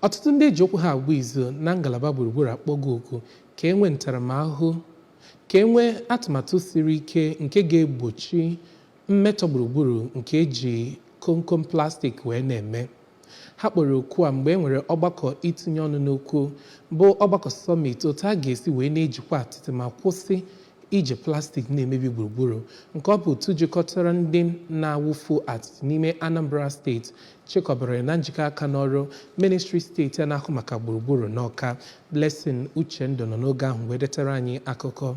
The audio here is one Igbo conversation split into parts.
Ọtụtụ ndị eji okwu ha agba izu na ngalaba gburugburu akpọgo oku ka e nwee ntaramahụhụ, ka e nwee atụmatụ siri ike nke ga-egbochi mmetọ gburugburu nke eji komkom plastik wee na-eme. Ha kpọrọ oku a mgbe e nwere ọgbakọ itinye ọnụ n'okwu bụ ọgbakọ summit otu a ga-esi wee na-ejikwa atịtị ma kwụsị iji plastik na-emebi gburugburu, nke ọ bụ otu jikọtara ndị na-awụfu atịtị n'ime Anambra Steeti chịkọbara na njikọ aka n'ọrụ ministri steeti a na-ahụ maka gburugburu n'Ọka. Blessing Uchendụ nọ n'oge ahụ wee detara anyị akụkọ.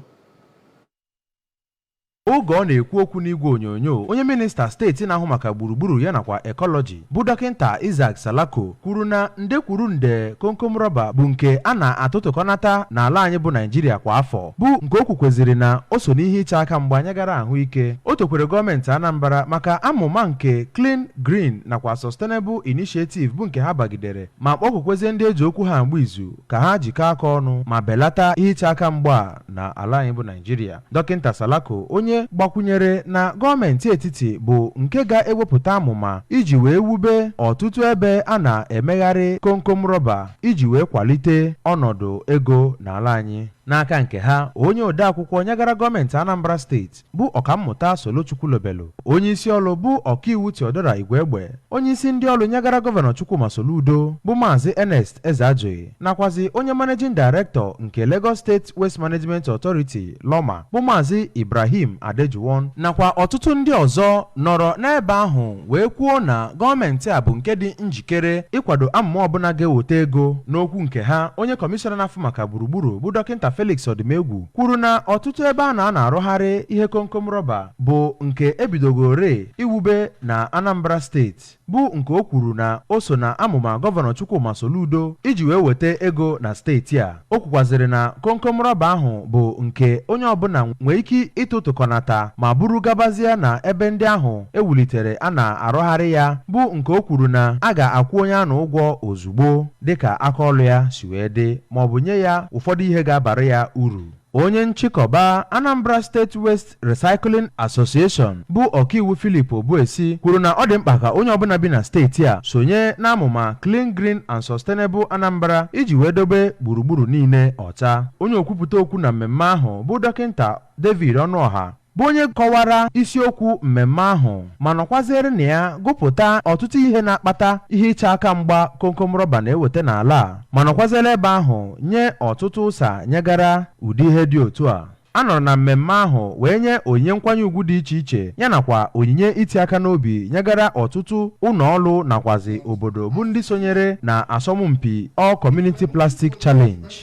Oge ọ na-ekwu okwu n'igwe onyonyo, onye minista steeti na-ahụ maka gburugburu ya nakwa ekọlọji, bụ Dọkịnta Isaac Salako, kwuru na nde kwuru nde komkom rọba bụ nke a na-atụtụkọnata n'ala anyị bụ Naijiria kwa afọ, bụ nke o kwukweziri na o so n'ihe iche aka mgba nyegara ahụike. O tokwere gọọmenti Anambra maka amụma nke Clean, Green nakwa Sustainable Initiative bụ nke ha bagidere, ma kpọkukwezie ndị eji okwu ha agba izu ka ha jikọọ aka ọnụ ma belata ihe iche aka mgba a na ala anyị bụ Naijiria. Dọkịnta Salako, onye gbakwunyere na gọọmenti etiti bụ nke ga-ewepụta amụma iji wee wube ọtụtụ ebe a na-emegharị komkom rọba iji wee kwalite ọnọdụ ego n'ala anyị. N'aka nke ha, onye odeakwụkwọ nyegara gọọmenti Anambra Steeti bụ Ọkammụta Solo Chukwulobelu, onye isi ọlụ bụ Ọkaiwu Theodora Igwegbe, onye isi ndị ọlụ nyegara Gọvanọ Chukwuma Soludo bụ Maazị Ernest Ezeajughi, nakwazi onye Managing Director nke Lagos State Waste Management Authority, LAWMA, bụ Maazị Ibrahim Adejuwon, nakwa ọtụtụ ndị ọzọ nọrọ n'ebe ahụ wee kwuo na gọọmenti a bụ nke dị njikere ịkwado amụma ọbụla ga-eweta ego. N'okwu nke ha, onye kọmishọna na-afụ maka gburugburu bụ Dọkịnta Felix Odimegwu kwuru na ọtụtụ ebe a na-arụgharị ihe komkom rọba bụ nke ebidogore iwube na Anambra Steeti, bụ nke o kwuru na o so na amụma Gọvanọ Chukwuma Soludo iji wee weta ego na steeti a. O kwukwazịrị na komkom rọba ahụ bụ nke onye ọbụla nwee ike ịtụtụkọnata ma buru gabazie na ebe ndị ahụ ewulitere a na-arụgharị ya, bụ nke o kwuru na a ga-akwụ onye ahụ ụgwọ ozugbo dịka aka ọlụ ya si wee dị, ma ọ bụ nye ya ụfọdụ ihe ga-abara ya uru. Onye nchịkọba Anambra State Waste Recycling Association bụ Ọkaiwu Philip Obuesi kwuru na ọ dị mkpa ka onye ọbụla bi na steeti a sonye n'amụma Clean, Green and Sustainable Anambra iji wee dobe gburugburu niile ọcha. Onye okwupụta okwu na mmemme ahụ bụ Dọkịnta David Ọnụọha, bụ onye kọwara isiokwu mmemme ahụ ma nọkwaziere na ya gụpụta ọtụtụ ihe na-akpata ihe ịcha aka mgba komkom rọba na-eweta n'ala a, ma nọkwaziere ebe ahụ nye ọtụtụ ụsa nyegara ụdị ihe dị otu a. A nọrọ na mmemme ahụ wee nye onyinye nkwanye ugwu dị iche iche ya nakwa onyinye iti aka n'obi nyegara ọtụtụ ụlọ ọrụ nakwazi obodo bụ ndị sonyere na asọmpi All Community Plastic Challenge.